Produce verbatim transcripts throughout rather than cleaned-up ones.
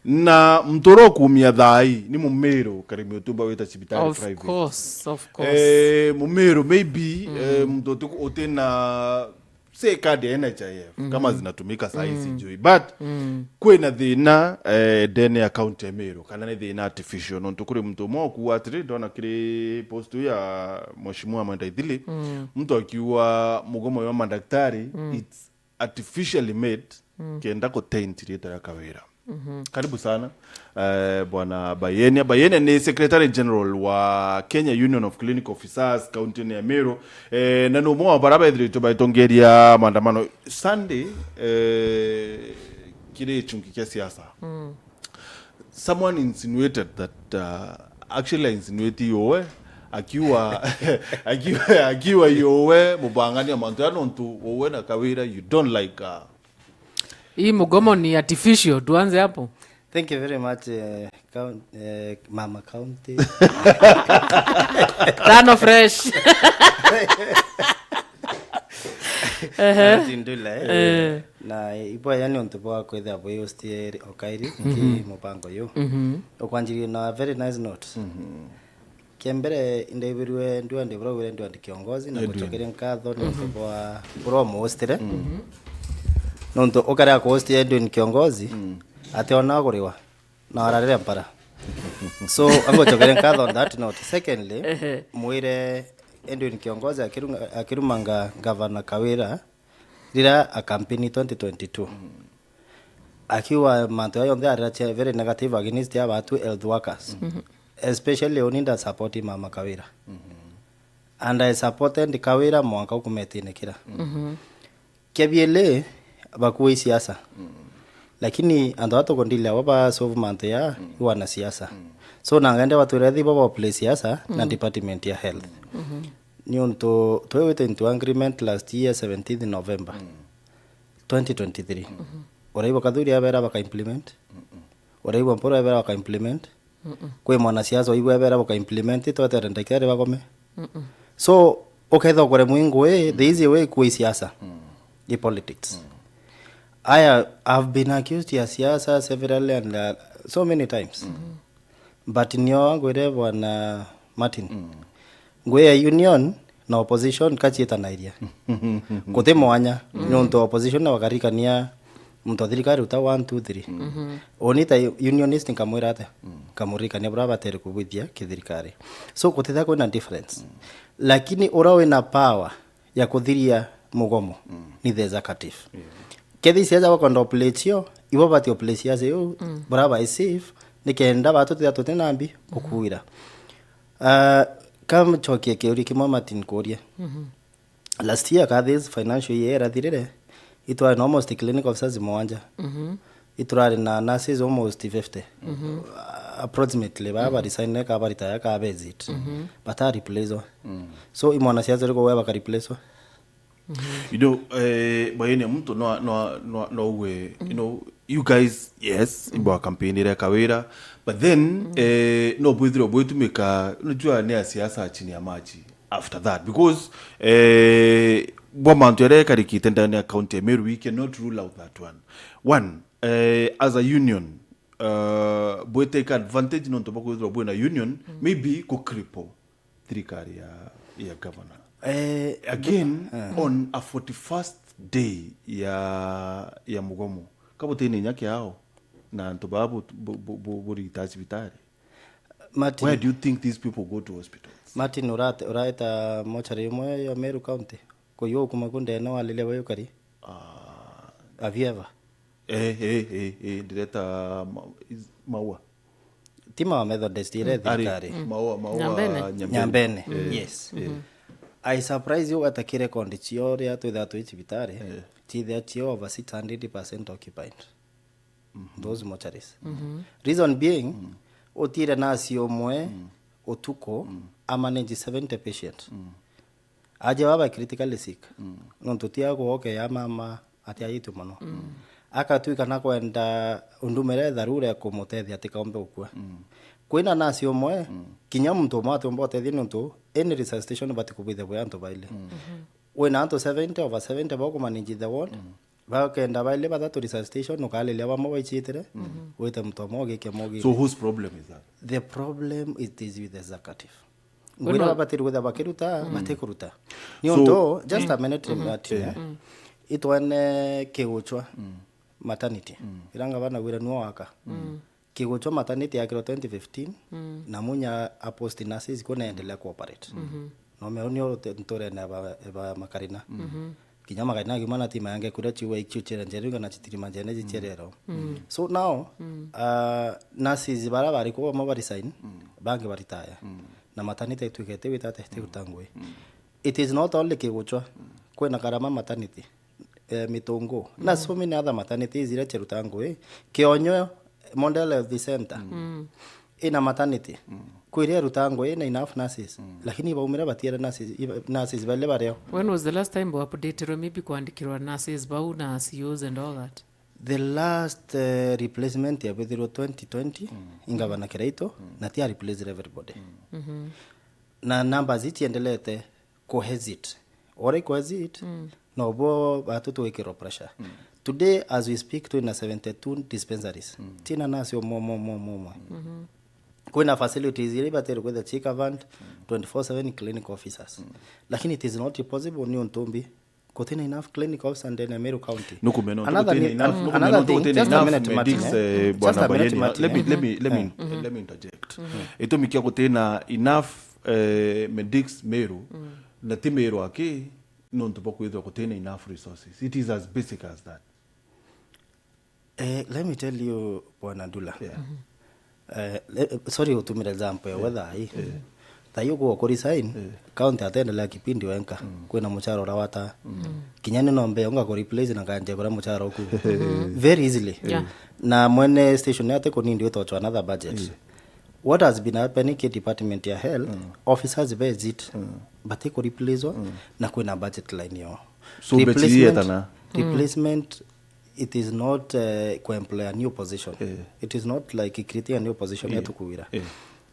Na muntu uria ukumia thaai ni Mumiru, Karimi Utumba wita cibitari Of private. Course, of course. Eh, Mumiru, maybe, eh, muntu uti-, utina say card ya N H I F, kama zinatumika saa hii sijui. But kwina thina, eh, ndene ya county ya Meru, kana ni thina artificial, nontu kuri muntu umwe ukuga atiri, ndona kiri post ya Mheshimiwa Mwenda Ithili, muntu akiuga mugomo wa madaktari, it's artificially made, kenda ku taint riitwa ria Kawira. Karibu sana, eh, bwana Bayenia. Bayenia ni Secretary General wa Kenya Union of Clinic Officers, county ya Meru. Eh, na ni umwe wa bara bethiritwe baitongeria maandamano Sunday, eh, kiri chunki kia siasa. Someone insinuated that, uh, actually insinuate yowe akiwa akiwa akiwa yowe mubangania mantu ya nontu wowe na Kawira you don't like, uh, Hii mgomo ni artificial, tuanze hapo. Thank you very much, eh, Coun- eh, Mama County. Tano fresh. Ehe. Tindula, eh. Eh. Na ibwa yani untu bwa kwithia bwi hostie okairi ki mupango yu. Ukwanjirie na very nice note. Kia mbere, indaibirwe ndwandi buraugire ndwandi kiongozi na Edwin. Gucokere nkatho nontu bwa bura umuhostire. Nontu ukarea kuhostia Edwin kiongozi, ati ona aguriwa na ararire mpara. So, angucokere nkatho on that note. Secondly, Ehe. Mwire Edwin kiongozi akirunga- akirumanga gavana Kawira rira akampeni twenty twenty-two. Akiuga mantu ya yonthe arira cia very negative against ya batu health workers. Especially uni nda support Mama Kawira. And I supported Kawira mwanka ukumetine kira. Kia bieli, bakui siasa. Lakini antu aba tukundilia abo ba solve mantu ya iwa na siasa. So nangende batwire thi baba play siasa na department ya health. Ni untu twewite into agreement last year seventeenth November twenty twenty-three. Uraigua Kathuri abera baka implement. Uraigua Mpuru abera baka implement. Kwi mwanasiasa waigua ebera baka implement, twetere ndagitari bagome. So ukethwa kure mwingu wi the easy way kwi siasa. I politics. Aya, I've been accused ya siasa severally and, uh, so many times. But nio ngwire bwana Martin, ngwi ya union na opposition kachietanairia. Guti mwanya, nontu opposition na bakaririkania muntu wa thirikari uta one, two, three. Uni ta unionist nkamwira atia? Nkamuririkania buria batere kubwithia kithirikari. So gutithia kwina difference. Lakini uria wina power ya kuthiria mugomo ni the executive. Kethi siasa bakwenda operate cio, ibo bati operate siasa iu, buria bai safe, nikenda batu tithia tuti na mbi ukuira. Uh, kamcokie kiuria kimwe Martin kuria. Last year ka this financial year irathirire, itwari na almost clinic officers mwanja. Iturari na nurses almost fifty. Uh, approximately, baa ba resign ka ba retire ka ba exit. Bata replacewa. So imwana siasa riko we baka replacewa. You know, eh, bayene muntu no no no no we, you know, you guys, yes, ibwa campaign ire Kawira, but then eh, no bwithiro bwitumika, unajua ni ya siasa chini ya maji after that, because eh, bwa mantu yare karikite ndani ya county ya Meru, we cannot rule out that one. One, eh, as a union, uh, bwe take advantage nontu bakwithirwa bwina union, maybe ku cripple thirikari ya, ya governor. Eh, again, on a forty-first day ya, ya mugomo, kabutini inya kiao na antu baa bu- bu- bu- bu- burita cibitari. Martin, Where do you think these people go to hospitals? Martin, urate- uraeta mochari imwe ya Meru County, kuyo ukuma ku ndene walilia bayo kari? Ah, have you ever? Eh, eh, eh, eh, ndireta ma- is- maua. Ti Maua Methodist, ire Ari, thirikari. Maua, maua, Nyambene. Nyambene. Nyambene, yes. Eh. I surprise you ugata ki record cio ria twithaa twi cibitari, cithia cio over six hundred percent occupied. Those mortuaries. Reason being, utire nasi umwe utuku, a manage seventy patient. Aje baba critically sick. Nontu ti agoke ya mama ati aitwe mono. Akatwika na kwenda undumire dharura ya kumutethia atikaombe gukua. Kwina nasi umwe, kinya muntu umwe atiumba utethia nontu any resuscitation bati kubwithia bwi antu baili. Wina antu seventy, over seventy bau kumanage the ward. Bakenda baili bathatu resuscitation, ukalilia bamwe baicitire, wite muntu umwe ugikia mogi. So whose problem is that? The problem, it is with the executive. Ngwira babatiri kwithira bakiruta, batikuruta. Ni untu, just a minute, Martin, eh. Itwene Kiguchwa maternity. Ira ngavana wira niwe waka. Kiguchwa maternity yakirwe twenty fifteen, na Munya a post nurses kuo na endelea ku operate. No meo nio nturene ba, ba Makarina. Kinya Makarina akiuma na tima yange kuria chiwa ikio chira njeri kana chitirima njene chicherero. So now, uh, nurses bara bari kuo bamwe ba resign, bangi ba retire. Na maternity itwikete wita ate tikuruta ngui. It is not only Kiguchwa. Kwina Karama maternity, eh, Mitungu. Na so many other maternities iria chiruta ngui. Kionyo Model Health Center ina maternity. Kwiria iruta ngui, ina enough nurses. Lakini baumire batiere nurses, iba-, nurses baile bareo. When was the last time waupdaterwe maybe kwandikirwa nurses bau na C Os and all that? The last, eh, replacement yabwithirwe twenty twenty, ingavana Kiraitu, na tia replace everybody. Na numbers ichiendelete ku hesitate. Ore ku hesitate, nobo batu twikirwa pressure. Today, as we speak, twina seventy-two dispensaries. Tina nurse umwe, umwe, umwe, umwe, umwe. Kwina facilities iria ibatere kwithira chi covered, twenty-four seven clinic officers. Lakini it is not possible ni untu mbi. Gutina enough clinic officer ndene ya Meru County. Nukumena untu gutina enough, nukumena untu gutina enough medics, eh, bwana Bayeni. Let me, let me, let me, let me interject. Itumi kia gutina enough, eh, medics Meru, na ti Meru aki, nontu bwa kwithirwa gutina enough resources. It is as basic as that. Eh, let me tell you, Bwana Ndula. Yeah. Eh, le-, sorry, utumire example ya weather hii. Thayo kwa ku resign, county ataendelea kipindi wenka. Kwina muchara ura wata. Kinya ni nombe unga ku replace na kanje kura muchara uku. Very easily. Yeah. Na mwene station yate kunindi witochwa another budget. What has been happening ki department ya health, officers be exit, but iko replacewa, na kwina budget line yo. So, replacement, replacement, it is not, eh, ku employ a new position. It is not like creating a new position yetu kuwira.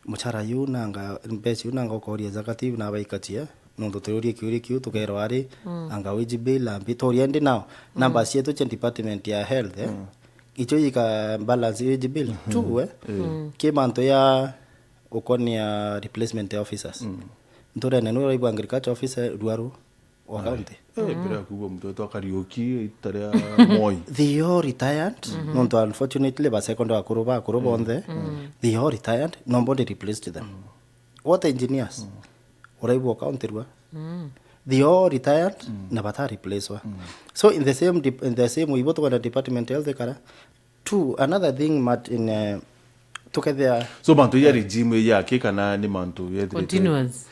Muchara yu nanga, mbeca yu nanga ukoria executive na baikatia, nontu turia kiuria kiu tukerwa ari, anga wage bill, ambi turia ndi nao. Numbers cietu cia department ya health, eh? Icho ika balance wage bill. Two, eh? Ki mantu ya ukonia replacement ya officers. Nturene nwe uraigua agriculture officer ruaru wa county. Eh, mbere ya kuigua muntu wetwa Kariuki, ita ria Moi. They all retired. Nontu unfortunately ba second akuru ba akuru bonthe. They all retired. Nobody replaced them. What engineers? Uraigua county rua. They all retired na bata replacewa. So in the same dep-, in the same way, ibo tukwenda department health kara. Two, another thing, Martin, eh, tukethia. So mantu ya regime ya ki kana ni mantu ya continuous?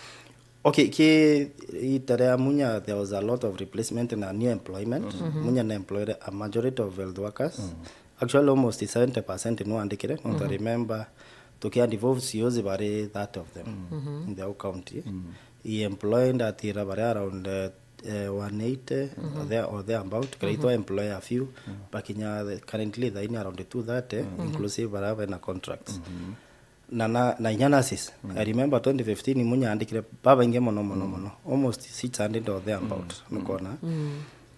Okay, ki ita ria Munya, there was a lot of replacement na new employment. Munya na employed a majority of health workers. Actually, almost seventy percent no andikire. No, I remember tukia devolve C Os bari thirty of them in the whole county. He employed atira bari around, eh, eh, one eighty or there, or thereabout. Kiraitwa employ a few, bakinya the, currently thaini around two thirty, inclusive bara bena contracts. Na, na, na inya nurses. I remember twenty fifteen Munya andikire babaingi mono, mono, mono. Almost six hundred or thereabout. Nukona.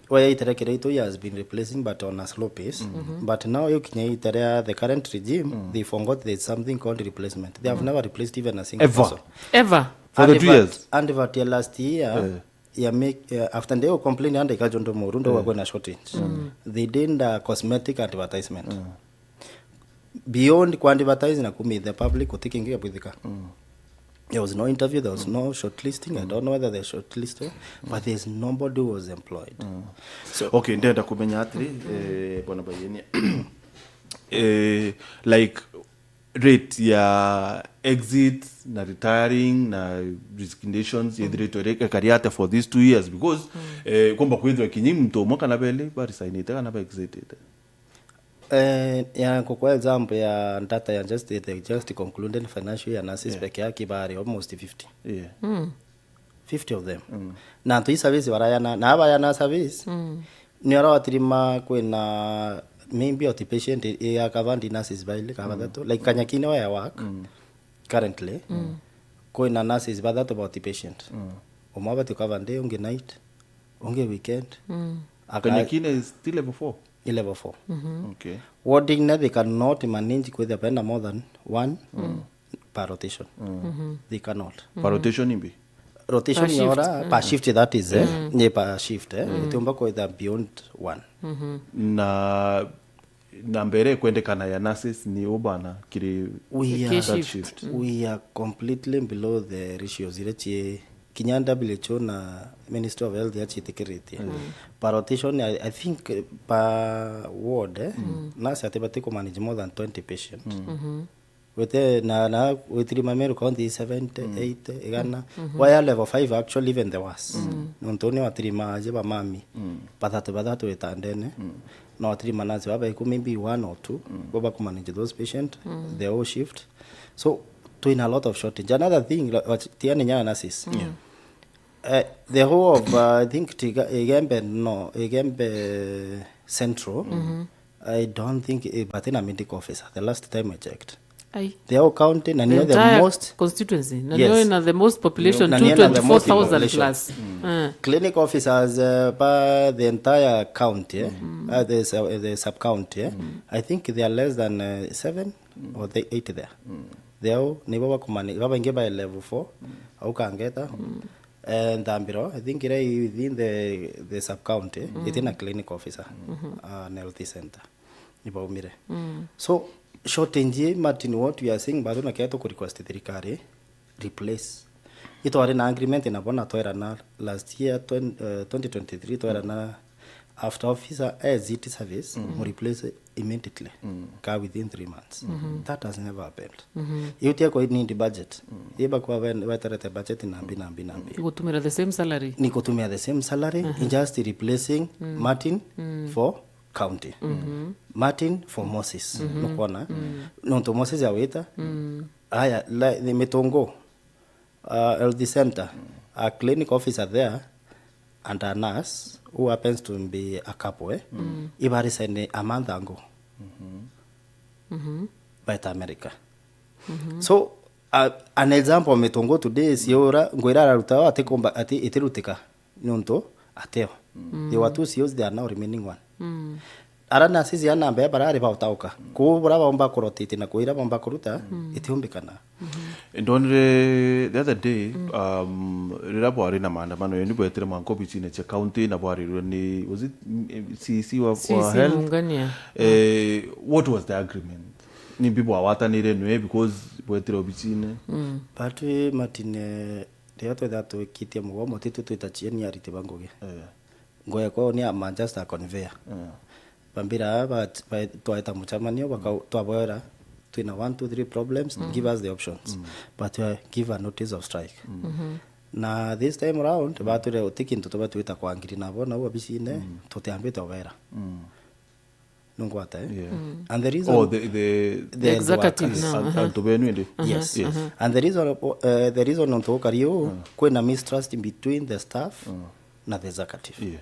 Where iterekere itu has been replacing but on a slow pace. But now yukinya iterea the current regime, they forgot there's something called replacement. They have never replaced even a single person. Ever. For the two years. And but ya last year, ya make, ya after ndeo complain ande ikajo ndo moru ndo kwena shortage. They did a cosmetic advertisement. Beyond ku advertise na kumithia public, guti kingi giabwithika. There was no interview, there was no shortlisting. I don't know whether they shortlisted, but there's nobody who was employed. So, okay, ndenda kumenya atiri, eh, bwana Bayeni, eh, like, rate ya exit na retiring na resignations yethiritwe ri-, ikari ate for these two years? Because, eh, kumba kwithwa kinyi muntu umwe kana beli baresignite kana baexitite. Eh, ya, kwa example ya data ya just, the just concluded financial year, nurses peke yake bari almost fifty. Yeah. Fifty of them. Na antu i service barayana, na abayana service, ni arawatirima kwina maybe outpatient i-, ya covered nurses baili kana bathatu. Like Kanyakine where I work currently, kwina nurses bathatu ba outpatient. Umwe abati cover day, ungi night, ungi weekend. Aka- Kanyakine is still level four? Ni level four. Okay. Warding ne they cannot manage kwithia bena more than one per rotation. They cannot. Per rotation imbi? Rotation Per shift. Yora, per shift that is, eh? Ni per shift, eh? Itiumba kwithia beyond one. Na, na mbere kwendekana ya nurses ni ubana kiri We are, that shift. We are completely below the ratios iria ci kinya W H O na Ministry of Health yacitikiritie. Per rotation, I, I think, eh, per ward, eh, nurse atibati ku manage more than twenty patients. Wite na, na witiri ma Meru County seventy, eighty, igana. Waya level five actually even the worst. Nontu ni watiri ma aje ba mami. Bathatu, bathatu itandene. No watiri ma nurse baba iku maybe one or two. Bo bakumanage those patients, the whole shift. So, twina a lot of shortage. Another thing, la-, wat-, tiani nyana nurses. Eh, the whole of, uh, I think tiga, Igembe, no, Igembe Central, I don't think, eh, but in a medical officer, the last time I checked. Ai. The whole county, na The niyo the entire most constituency. Na Yes. Niyo ina the most population, Na niyo ina the most two twenty-four thousand population. Plus. Eh. Clinic officers, uh, by the entire county, eh, uh, the, su-, the sub-county, eh, I think they are less than, uh, seven or the eight there. They all, nibo bakumani-, babaingi by level four, au Kangeta. Eh, Nthambiro, I think ira i within the, the sub-county, itina clinic officer, uh, an health center. Nibaumire. So, shortage ii, Martin, what we are saying, bado na kia tuku request thirikari, replace. Itwari na agreement nabo na twerana last year, twen-, eh, twenty twenty-three, twerana after officer exit service, mu replace immediately, ka within three months. That has never happened. Iu tia kwa need budget. Iba kwa wen-, weterete budget na mbi, na mbi, na mbi. Gutumira the same salary. Ni kutumia the same salary, just replacing Martin for county. Martin for Moses. Nukwona? Nontu Moses awita. Aya, la, ni Mitungu, uh, health center, a clinic officer there, and a nurse who happens to be a couple, eh? Iba resign a month ago. Baita America. So, uh, an example, Mitungu today, siura, ngwira araruta ati komba, ati itirutika. Nontu ateo. They were two C Os, they are now remaining one. Ara nurses ana mbere barari bautauka. Kuu bura baumba kurotate na kuira baumba kuruta, itiumbikana. Ndonire the other day, um, rira bwari na maandamano, yani bwetire mwanka obicine cia county na bwarirwe ni, was it, mm, C E C wa, C E C wa health? Mungania. Eh, what was the agreement? Ni mbi bwawatanire nwe because bwetire obicine? But, eh, Martin, eh, Riria twethira twikitie mugomo, ti tu twita cieni ariti ba ngugi. Eh. Ngugi kwao ni a ma just a conveyor. Eh. Bambira ba, ba, twaeta mucemanio, baka-, twabwera, twina one, two, three problems, give us the options. But, uh, give a notice of strike. Na this time round, batwire uti kintu tubati gwita kwa ngiri nabo nau obicine, tutiambite obera. Nungwata, eh? Yeah. And the reason Oh, the, the, The executive. An-, antu benu indi? Yes. Yes. And the reason, uh, the reason nontu gukari uu, kwina mistrust between the staff na the executive. Yeah.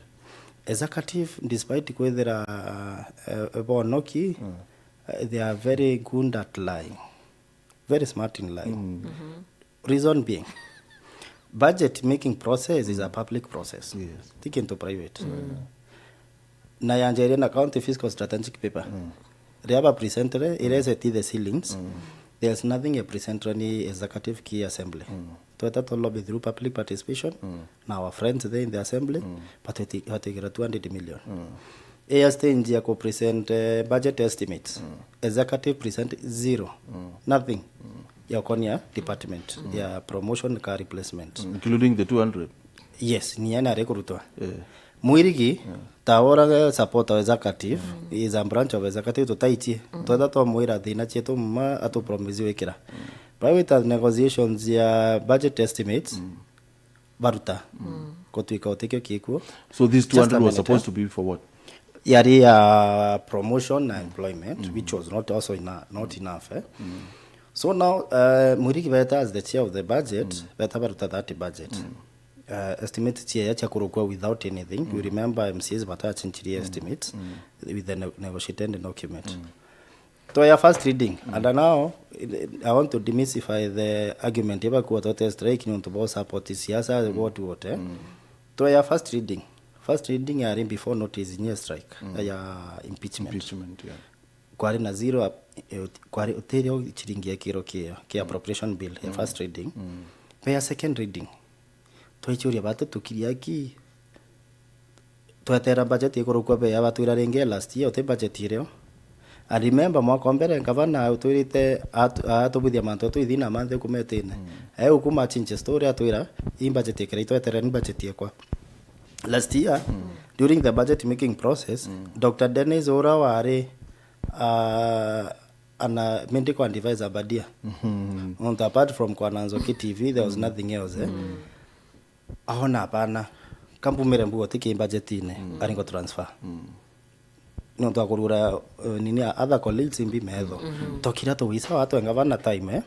Executive, despite kwithira, uh, uh, bonoki, uh, they are very good at lying. Very smart in lying. Reason being, budget making process is a public process. Yes. Ti kintu private. Na yanjeria na county fiscal strategic paper. Riria ba presentire, ire set the ceilings. There's nothing ya presentire ni executive ki assembly. Tweta to lobby through public participation na our friends there in the assembly, but bati-, batigira two hundred million. Area stage ya ku present, eh, budget estimates. Executive present zero. Nothing. Ya ukonia department ya promotion ka replacement. Including the two hundred? Yes, ni yani ari kurutwa. Eh. Mwirigi, ta ora supporter wa executive, is a branch of executive, tutaitie. Twetha twamwira thina cietu mma atu promise wikira. Private negotiations ya budget estimates, baruta. Gutwika utikio kikuo. So these Just a two hundred was minute, supposed eh? to be for what? Yari ya promotion na employment, which was not also ena-, not enough, eh? So now, uh, Mwirigi beta as the chair of the budget, beta baruta that budget. Uh, estimate cia ya cia kurukwa without anything. You remember M C As batachinchirie estimates with the ne-, negotiated document. Twaya first reading, and now, I want to demystify the argument iba kuwa tote strike ni untu bo support siasa, what, what, eh? Twaya first reading, First reading yari before notice nye strike ya impeachment. Impeachment, yeah. Kwari na zero ap-, eh, kwari utirio chiringi ya kiro kia, kia appropriation bill ya first reading. Pe ya second reading, twaichuria batu tukiria ki, twetera budget ikurukua, pe ya batwira ringi last year uti budget irio. I remember mwaka wa mbere gavana utwirite atu-, atubithia mantu tu ithina manthe kumetine. E ukuma change story atwira, "I budget ikira itwetere ni budget ikwa." Last year, during the budget making process, Doctor Dennis ura wari, uh, ana medical advisor Abadia. Nontu apart from kwana Nzoki T V, there was nothing else, eh. Aona hapana, kambumire mbugo tiki budgetine, aringo transfer. Nontu akurura, uh, nini a other colleagues imbi metho. Tokira tuwisa watu enga bana time, eh.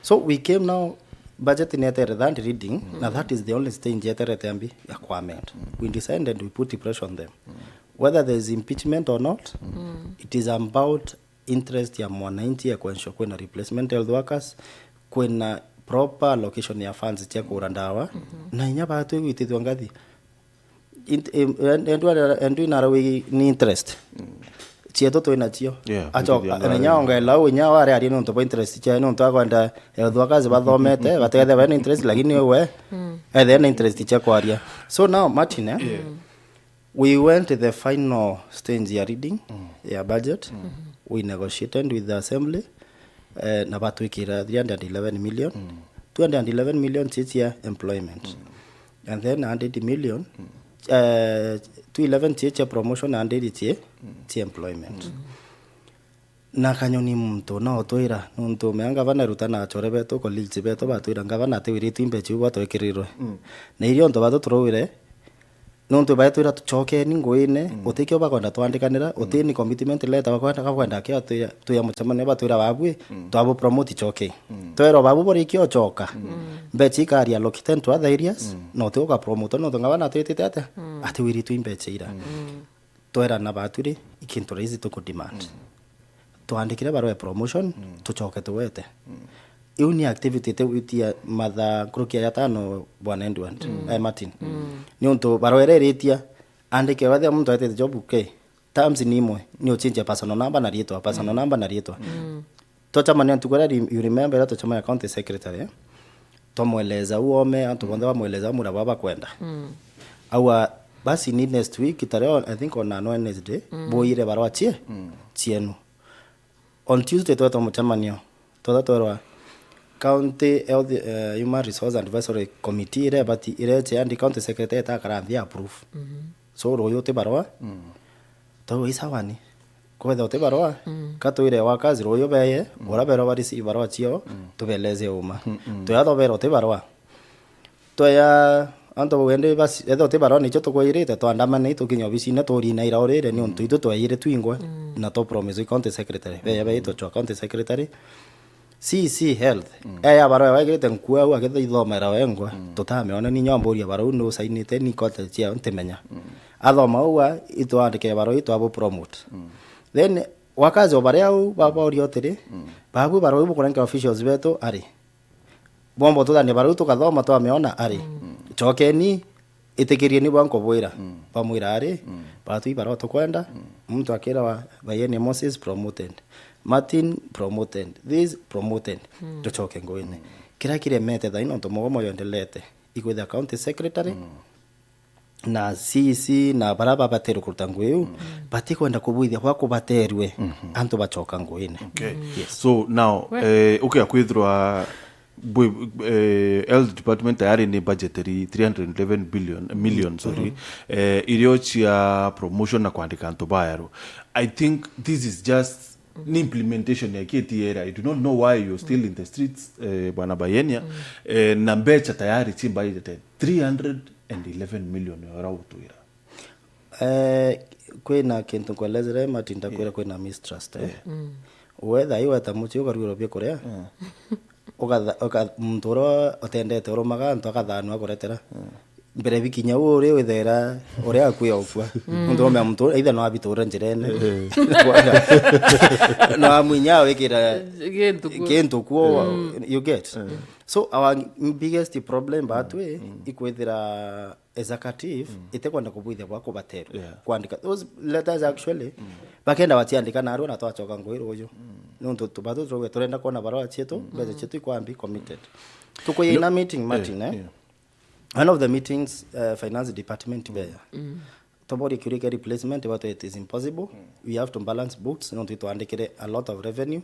So we came now, budget ni etere third reading, na that is the only stage eterete ambi ya kwa amend. We decided and we put pressure on them. Whether there is impeachment or not, it is about interest ya mwananchi ya kuensure kwina replacement health workers, kwina proper allocation ya funds cia kugura ndawa, na inya batu gwitithwa ngathi. Int-, em, en-, endu ara-, endu inarawi ni interest. Cietu twina cio. Yeah, achoka, kwitithia na inya ngathi. Ongelela u inya wari ari nontu bwa interest cia, nontu akwenda health workers bathomete, batethe bena interest, lakini we, ethe na interest cia kwaria. So now, Martin, eh, we went to the final stage ya reading ya budget. We negotiated with the assembly, eh, na batwikira three hundred eleven million. Two hundred eleven million cia employment. And then hundred million, eh, two eleven cia promotion, hundred cia, cia employment. Na kanyoni muntu no utwira, nontu mea ngavana ruta na achore betu, colleagues betu batwira, "Ngavana atiwiritwe imbecha iu batwekirirwe." Na irio ontu batu turaugire, nontu baetwira, "Tuchokeni nguine," utikio bakwenda twandikanira, uti ni commitment letter bakwenda, bakwenda kio twi-, twi ya mucemanio batwira, "Babui, twabu promote chokei." Twero babu borikia uchoka, mbecha ikaria allocated to other areas, na uti uka promote, nontu ngavana atwitite atia? Atiwiritwe imbecha ira. Twerana batwiri, ikintu raisi tuku demand. Twandikire barua ya promotion, tuchoke tuwete. Iu ni activity itiwitia mathaa nkuruki ya jatano, Bwana Edward, eh, Martin. Ni untu barua iria iritia, andike wethia muntu aetete job, okay, terms ni imwe, ni uchinjia personal number na riitwa, personal number na riitwa. Twacemania ntuku iria, you remember, iria twacemania county secretary, eh? Twamweleza u ome, antu bonthe bamweleza u muria baba bakwenda. Aua, basi ni next week, tarehe, I think, on a Wednesday, boire barua cie, cienu. On Tuesday twetwa mucemanio, twetwa twerwa County Health, eh, Human Resource Advisory Committee iria ibati-, iria ichea ndi county secretary etakara nthi approve. So ruyu uti barua, twauga i sawa ni. Kwethira uti barua, ka twire workers ruyu beye, uria berwa ba receive barua ciao, tubeleze uma. Twea thobera uti barua. Tweya antu bau endi basi, ethira uti barua nicio tukwirite, twandamane tukinye obisine, turina ira urire, ni untu itu tweyire twingwe, na tu promise county secretary. Beya beitwa chwa county secretary. C C Health. Eya barua wagirite nkua au akithithomera wengwa. Tutamiona ni nyomboria barua ni usainite ni kote cia ntimenya. Athoma au a, itwandike barua itwabu promote. Then, wakazi o baria au, baboria utiri, babu barua ibu kurenke officials betu ari. Bomba tuthanie barua tukathoma twamiona ari. Chokeni, itikirieni bwa nkubwira. Bamwira ari, batwi barua tukwenda, muntu akirawa, Bayeni Moses promoted. Martin promoted. This promoted. Tuchoke nguine. Kiria kiremete thaino ntu mugomo yondelete. Ikwithia county secretary, na C C na baria babaterwe kuruta ngugi iu, batikwenda kubwithia bwa kubaterwe antu bachoka nguine. Okay. Yes. So now, eh, ukia kwithirwa bwi-, eh, health department tayari ni budgetary three hundred eleven billion, million, sorry, eh, irio cia promotion na kwandika antu baeru. I think this is just ni implementation ya K T R. I do not know why you're still in the streets, eh, Bwana Bayenia. Eh, na mbecha tayari ci budgeted three hundred and eleven million ya ura utwira. Eh, kwina kintu nkuelezere, Martin, ndakwira kwina mistrust, eh. Wetha iweta mucii ukarugirwa bia kuria, ukatha-, uka-, muntu uria utendete urumaga antu akathanwa akuretera. mbere bikinya uu uri withera uria akwi okua. Nontu nomea muntu either no abitura njirene. No amwinya awikira Gintu kuo. Gintu kuo, you get? So our biggest problem batwi ikwithira executive itikwenda kubwithia bwa kubaterwa. Yeah. Kwandika those letters actually, bakenda baciandika narua na twacoka ngui ruju. Nontu tu-, batu turauga turenda kwona barua cietu, mbeca cietu ikwambi committed. Tukuya ina meeting, Martin, eh? Yeah. One of the meetings, uh, finance department beya. Toboria kiuria kia replacement, batwe it is impossible. We have to balance books, nontu itwandikire a lot of revenue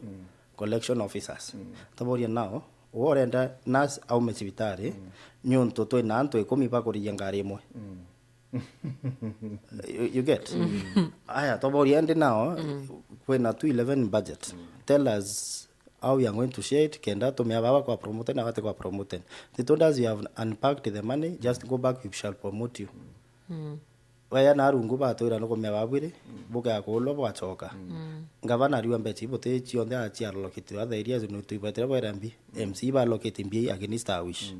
collection officers. Toboria nao, uwe urenda nurse aume cibitari, niuntu twina antu ikumi bakurigia ngari imwe. You, you get? Aya, toboria ndi nao, kwina two eleven budget. Tell us how we are going to share it, kenda tumia baba kwa promoted na bati kwa promoted. They told us you have unpacked the money, just go back, we shall promote you. Waya na arungu batwira nukumia babwire, bukakulwa bwacoka. Ngavana ariwa mbeca ibuti cionthe aciarolokitwe other areas, nutwibwetera bwera mbi. M C balokite mbi against our wish.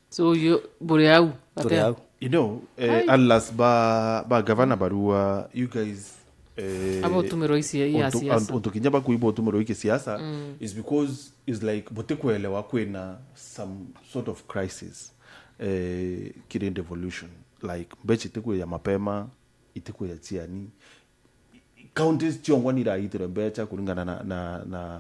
So you buri au? Turi au. You know, eh, unless ba, ba governor barua, you guys, eh, abo tumirwa isi ya untu-, siasa. Untu kinya bakuiba utumirwa iki siasa is because is like butikwelewa kwina some sort of crisis, eh, kiri devolution. Like, mbeca itikuya mapema, itikuya ciani. Counties ciongwa ni iraitirwe mbeca kuringana na, na, na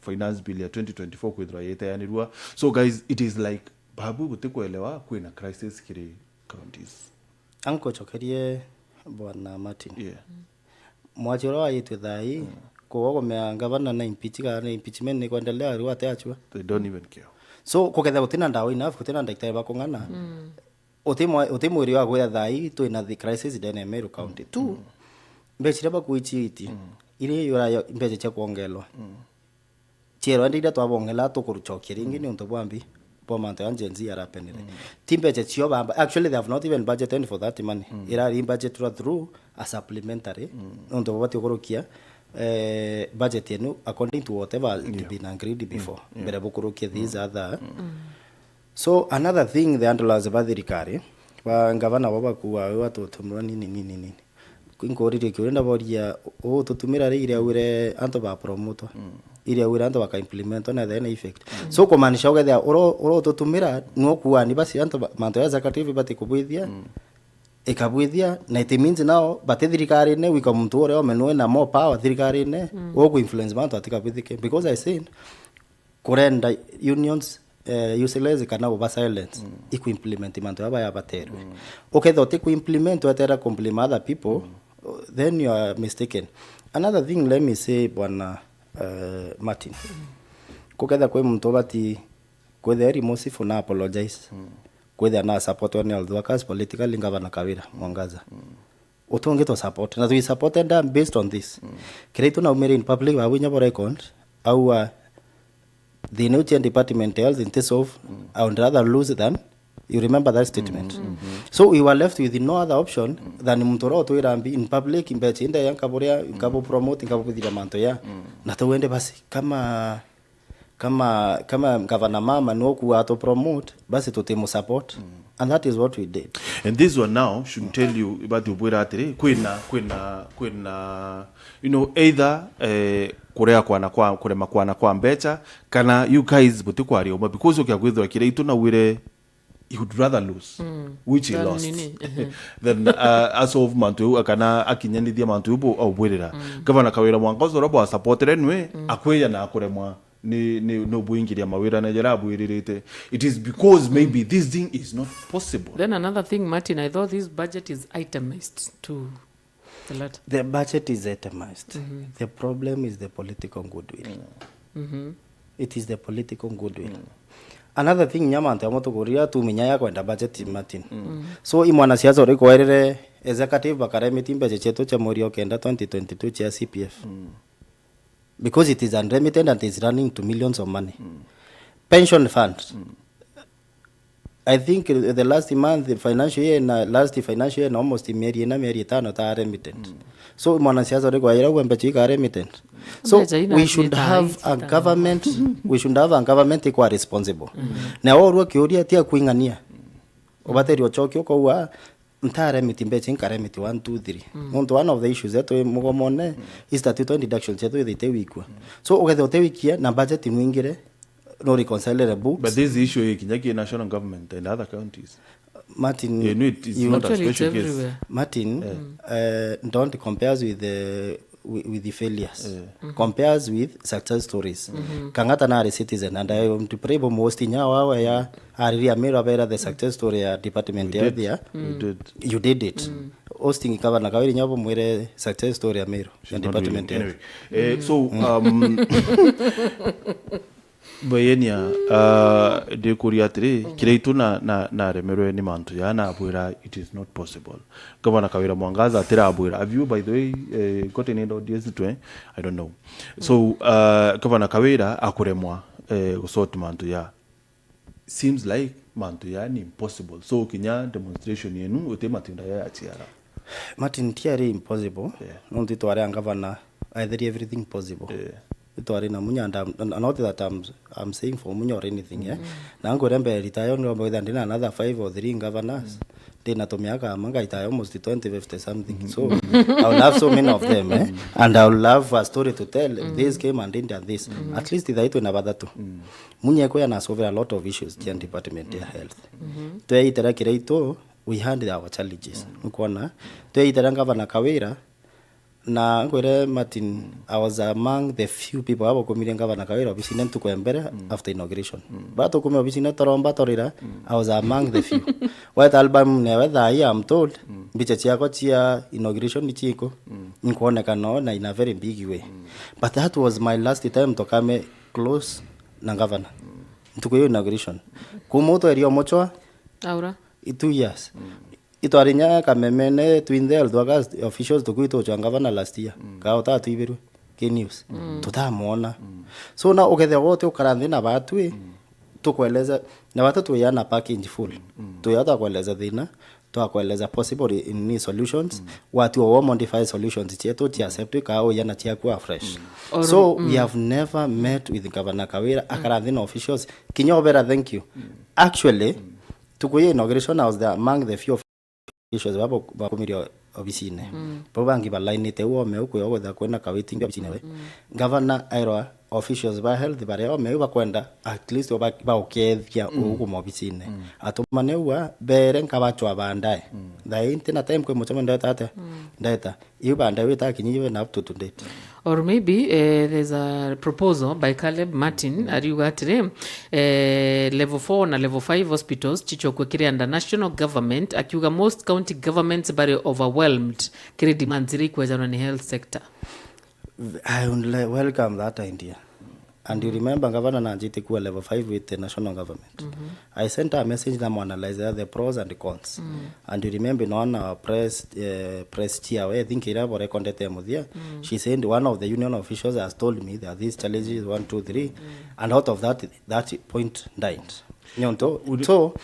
finance bill ya twenty twenty-four kwithirwa yiteanirua. So guys, it is like, babu gutikwelewa kwina crisis kiri counties. Ankocokerie Bwana Martin. Yeah. Mwachi uria waitwe thai, kuwa kumea ngavana na impeach kana na impeachment ni kwendelea, riu ate achua. They don't even care. So, kuketha gutina ndawa enough, gutina ndagitari bakung'ana. Uti mwa-, uti mwiri wa gwira thai twina the crisis ndene ya Meru County. Two, mbeca iria bakuichiiti, iria irayo mbeca cia kwongelwa. Ciero ende iria twabongela tukurucokia ringi niuntu bwa mbi bwa mantu ya Gen Z arapenire. Ti mbeca cio bamba. Actually, they have not even budgeted for that money. Irari budgeted through a supplementary. Niuntu bwabati ukurukia, eh, budget yenu according to whatever had been agreed before. Mbere bukurukia these other. So another thing, the handlers ba thirikari, ba ngavana bo bakua, we watutumwa nini, nini, nini. Nkuririe kiuria ndaboria, ututumira ri iria wire antu ba promotwa, iria wire antu baka implementwa na then effect. So kumaanisha ukethia uro, uro ututumira, ni ukuani basi antu ba, mantu ya executive bati kubwithia, ikabwithia, na it means now, bati thirikarine, wika muntu uria umenwe na more power thirikarine, uku influence mantu atikabwithike. Because I said, kurenda unions, eh, useless kana uba silence, iku implement mantu aba yabaterwe. Uketha uti ku implement, wetera ku blame other people, then you are mistaken. Another thing, let me say, Bwana, eh, Martin, kuketha kwi muntu ubati kwithia remorseful na apologize, kwithia na support one health workers politically, Governor Kawira Mwangaza. Utongi to support. Na we supported them based on this. Kiria itu naumire in public, babu inya bo record, aua thina ucio department health in terms of, I would rather lose than, you remember that statement. So we were left with no other option than muntu uria utwira mbi in public, mbeca inde ya nkaburia, nkabu promote, nkabu bithira mantu ya. Na tuwende basi, kama kama, kama gavana mama ni ukuga atu promote, basi tutimu support. And that is what we did. And this one now should tell you, ibati ubwira atiri, kwina, kwina, kwina, you know, either, eh, kurea kwana kwa, kurema kwana kwa mbeca, kana you guys butikwaria uma, because ukia kwithwa kiria itu nawire, he would rather lose, which he lost, than, uh, asolve mantu eu, kana akinyanithia mantu eu bu-, aubwirira. Gavana Kawira Mwangaza uria bwa supportire nwe, akwiya na akuremwa ni, ni, ni ubwingiria mawira na jara abwiririte. It is because maybe this thing is not possible. Then another thing, Martin, I thought this budget is itemized to The latter. The budget is itemized. The problem is the political goodwill. It is the political goodwill. Another thing, nya mantu amwe tukuria tumenya ya kwenda budget, Martin. So, i mwanasiasa uri kwerire executive bakaremiti mbeca cietu cia mweri o kenda twenty twenty-two cia C P F. Because it is unremitted and is running to millions of money. Pension fund. I think, uh, the last month, the financial year na last financial year na almost mieri ina, mieri itano ta remittance. So, mwanasiasa uri kwaira gwe mbeca ika remittance. So, mbeca ina we should have a government, we should have a government ikwa responsible. Na orwo kiuria tia kuing'ania. Ubateri ucokie ukauga, "Nta remit mbeca, nka remit one, two, three." Nontu one of the issues yetu i mugomone, i statutory deductions yetu ithite wikua. So, ukethira utewikia na budget nwingire, no reconcile the books. But this issue i kinya ki national government and other counties. Martin, you know, it is you not a Actually, it's special case. Everywhere. Martin, eh, don't compare us with the, with, with the failures. Eh. Compare us with success stories. Kang'ata nari citizen, and I want to pray bo most inya wawe ya ariri Amiru abera the success story ya department ya health ya. We did. You did it. Hosting Gavana Kawira inya bo mwire success story ya Amiru ya department ya health. Anyway, eh, so, um, Bayenia, uh, ndikuria atiri, Kiraitu na, na, naremerwe ni mantu ya, nabwira, "It is not possible." Gavana Kawira Mwangaza atirabwira. Have you, by the way, uh, got any audience to, eh? I don't know. So, uh, Gavana Kawira akuremwa, eh, gusort mantu ya. Seems like mantu ya ni impossible. So, kinya demonstration yenu, uti matinda ya yachiara. Martin, tiari impossible. Yeah. Nontu itwari a gavana, aetheri everything possible. Yeah. Itwari na munya, and I'm, and not that I'm, I'm saying for munya or anything, eh? Na ngwire mbere retire, ndomba witha ndina another five or three governors. Ndina tumiaka ama ngaitaya almost twenty, fifty something. So, I will have so many of them, eh? And I will have a story to tell. This came and did and this. At least ithaitwe na bathatu. Munya ikuya na solve a lot of issues cia department ya health. Tweitera Kiraitu, we had our challenges. Nkwona, tweitera Gavana Kawira, na ngwire Martin, I was among the few people abo kumire Gavana Kawira obisine ntuku ya mbere after inauguration. Ba tukume obisine toromba torira, I was among the few. Weta album newe thaa hii, I'm told, mbicha ciakwa cia inauguration ni ciku. Nkwoneka no na in a very big way. But that was my last time to come close na governor. Ntuku ya inauguration. Kuma utweria omochwa, aura. Two years. Itwari nya Kamemene, twinthe Eldoret officials tukwitwa uchwa gavana last year. Kaa utatwibirwe ki news. Tutamwona. So na ukethia wote ukara nthi na batwi, tukweleza, na batu twiyana package full. Tuya twakweleza thina, twakweleza possible in ni solutions, watu wa modify solutions cietu cia accept ka uyana ciaku afresh. So we have never met with Governor Kawira, akara nthi na officials, kinya obera thank you. Actually, tuku ya inauguration, I was there among the few officials babo bakumirie obisine. Bau bangi balainite u ome uku yo gwetha kwena ka waiting obisine we. Gavana airwa officials ba health baria ome u bakwenda at least ba-, baukethia uku mobisine. Atumane u a, bere nkabachwa baadaye. Thaa ii ntina time kwi muchamo ndeta atia? Ndeta. Iu baadaye witakinyiwe na up to, to date. Or maybe, eh, there's a proposal by Caleb Martin, ariuga atiri, eh, level four na level five hospitals chichokwe kiri under national government, akiuga most county governments bari overwhelmed kiri demands iria ikwejanwa ni health sector. I would le-, welcome that idea. And you remember, Governor nanjite kuwa level five with the national government. I sent her a message na mwanalize the pros and cons. And you remember, naona press, eh, press chair, we, I think ira borekondete muthia. She said one of the union officials has told me that these challenges one, two, three, and out of that, that point died. Nyonto, so,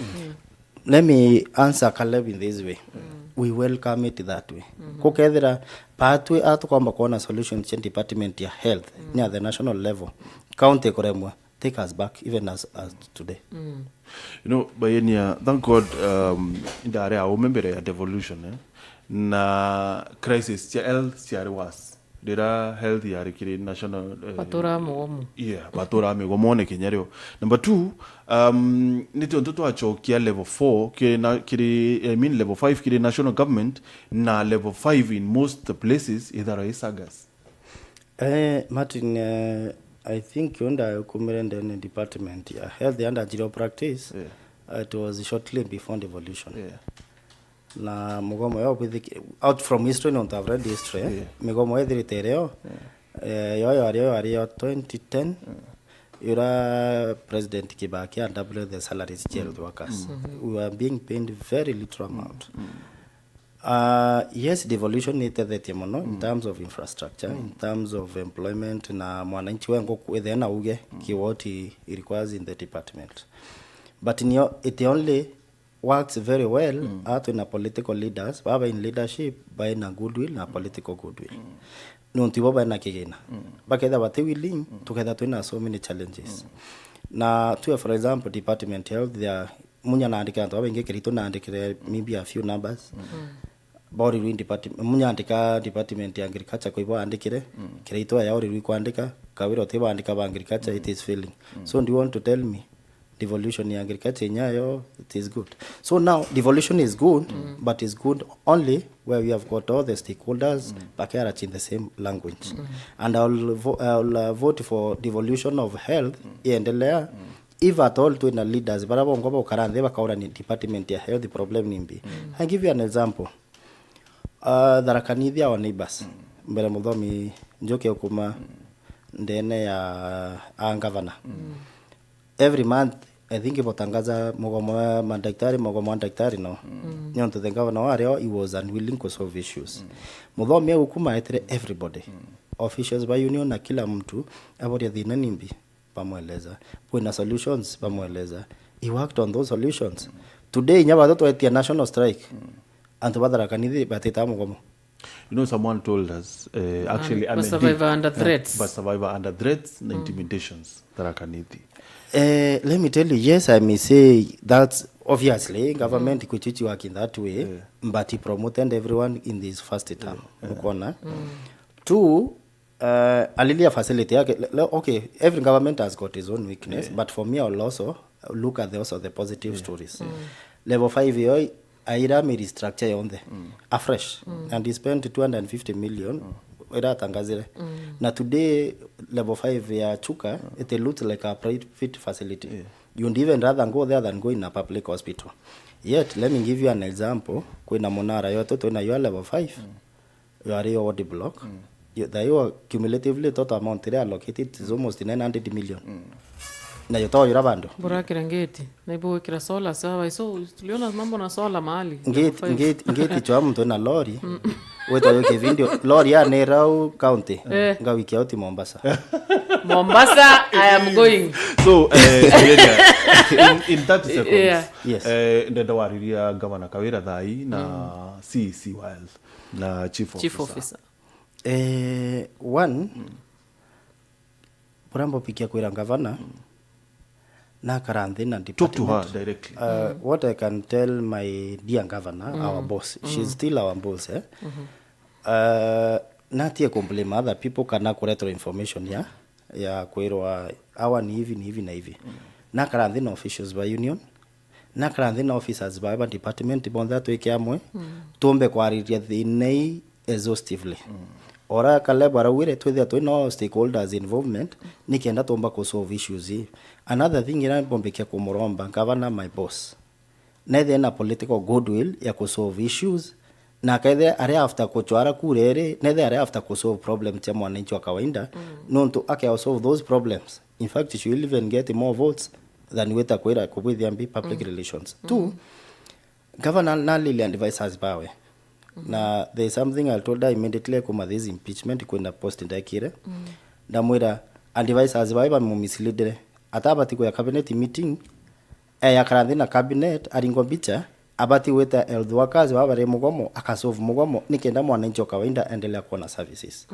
let me answer Caleb in this way. We welcome it that way. Kukethira patwi atukomba kuona solution cia department ya health, ni at the national level, county kuremwa, take us back even as, as today. You know, Bayenia, thank God, um, indare aume mbere ya devolution, eh? Na crisis cia health ciari worse. Rira health yari kiri national, eh, batura migomo. Yeah, batura migomo ne kinya rio. Number two, um, ni tiontu twachokia level four kiri na, kiri, I mean, level five kiri national government, na level five in most places ithara i sagas. Eh, Martin, eh, I think yonda kumire ndene department ya health yanda jiro practice. Yeah. It was shortly before devolution. Yeah. Na mugomo yo bwithiki-, out from history, nontu I've read history, eh, migomo ethirite irio, eh, yo yari, yo yari yo twenty ten, ira President Kibaki a double the salaries cia health workers. We were being paid very little amount. Uh, yes, devolution ni itethetie muno in terms of infrastructure, in terms of employment, na mwananchi we nguku ethia na uge ki what he, he requires in the department. But nio, it only works very well, mm, atwi na political leaders, baba in leadership, bai na goodwill na political goodwill. Mm. Nontu ibo bai na kigina. Mm. Baketha bati willing, mm, tuketha twina so many challenges. Mm. Na tuwe, for example, department health, there are Munya naandikire antu babaingi, Kiraitu naandikire maybe a few numbers. Baurirwe in department, Munya andika department ya agriculture, kwa hivyo aandikire. Kiraitu aya aurirwe kwandika, Kawira uti baandika ba agriculture, it is failing. So do you want to tell me devolution ya agriculture inyayo, it is good? So now devolution is good, but it's good only where we have got all the stakeholders bakera in the same language. And I'll vo-, I'll, uh, vote for devolution of health iendelea. If at all twina leaders bara bongwa bukara nthi bakaura ni department ya health problem ni mbi. I give you an example. Uh, Tharaka Nithi, our neighbors. Mbere Muthomi Njuki ukuma ndene ya a governor. Every month, I think, botangaza mugomo wa madaktari, mugomo wa daktari, no? Nontu the governor wa rio, he was unwilling to solve issues. Muthomi ugukuma etire everybody. Officials ba union na kila mtu, aboria thina ni mbi, bamweleza. Kwina solutions, bamweleza. He worked on those solutions. Today, inya batho twetia national strike. Antu ba Tharaka Nithi batita mugomo. You know, someone told us, uh, actually, I'm a survivor under threats. But survivor under threats na intimidations, Tharaka Nithi. Eh, let me tell you, yes, I may say that obviously government could choose to work in that way, but he promoted everyone in this first term. Ukona? Two, uh, alilia facility yake. Le-, le-, okay, every government has got his own weakness, but for me, I'll also look at the, also the positive stories. Level five yo aira mi restructure yonthe afresh, and he spent two hundred and fifty million iratangazire. Na today, level five ya Chuka, it looks like a private facility. You'd even rather go there than go in a public hospital. Yet, let me give you an example. Kwina munara yote twina yo level five. Yo ari yo ward block. Yo, thayo cumulatively total amount iria allocated is almost nine hundred million. Na yo toyura bandu. Burakira ngeti, na ibugwikira solar sawa. So, tuliona mambo na solar mahali. Ngeti, ngeti, ngeti chwa mtu na lori. Weta yo kivindio, lori ya Nerau County. Eh. Ngawikia uti Mombasa. Mombasa, I am going. So, eh, in, in thirty seconds, yes. Eh, ndenda wariria Gavana Kawira thai na C E C wa health na chief officer. Chief officer. Eh, one, buria mbubikia kwira gavana, nakara nthi na department. Talk to her directly. Uh, what I can tell my dear governor, our boss, she's still our boss, eh? Uh, natie ku blame other people kana kuretwa information ya, ya kwirwa awa ni hivi, ni hivi na hivi. Nakara nthi na officials ba union, nakara nthi na officers ba, ba department bonthe atwike amwe, tumbe kwariria thina ii exhaustively. Ora Caleb araugire twithia twina all stakeholders involvement, nikenda tumba ku solve issues ii. Another thing ira mbombikia kumuromba, gavana, my boss, nethia na political goodwill ya ku solve issues, na akethia ari after kuchwara kura iri, nethia ari after ku solve problem cia mwananchi wa kawaida, nontu ake solve those problems. In fact, she will even get more votes than wita kwira kubwithia mbi public relations. Two, governor nalili advisors bawe. Na there is something I told her immediately kuma this impeachment kwina post ndekire. Ndamwira advisors bawe bamumisleadire. Atabati kuya cabinet meeting, eh, yakara nthi na cabinet, aringwa mbicha, abati gwita health workers baba bari mugomo, akasolve mugomo, nikenda mwananchi wa kawaida aendelea kuona services.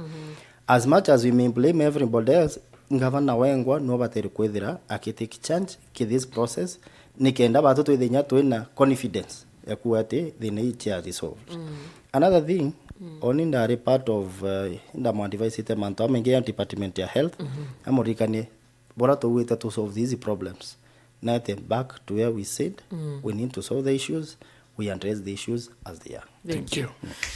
As much as we may blame everybody else, gavana wengwa no batiri kwithira akitake charge ki this process, nikenda batu twithinya twina confidence ya kuwa ati thina ii chia resolved. Another thing, oni ndari part of, uh, ndamu advise ite mantu amaingi ya department ya health, amuririkanie bora tuwite to solve these problems. Nete back to where we said, we need to solve the issues, we address the issues as they are. Thank you.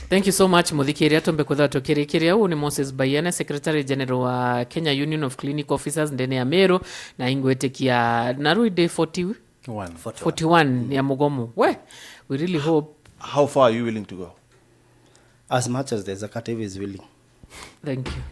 Thank you so much, muthikiria. Tumbe kwithirwa tukirikiria. Uu ni Moses Bayene, Secretary General wa Kenya Union of Clinic Officers ndene ya Meru, na ingwitikia na rui day forty, forty-one ya mugomo. We, we really hope. How far are you willing to go? As much as the executive is willing. Thank you.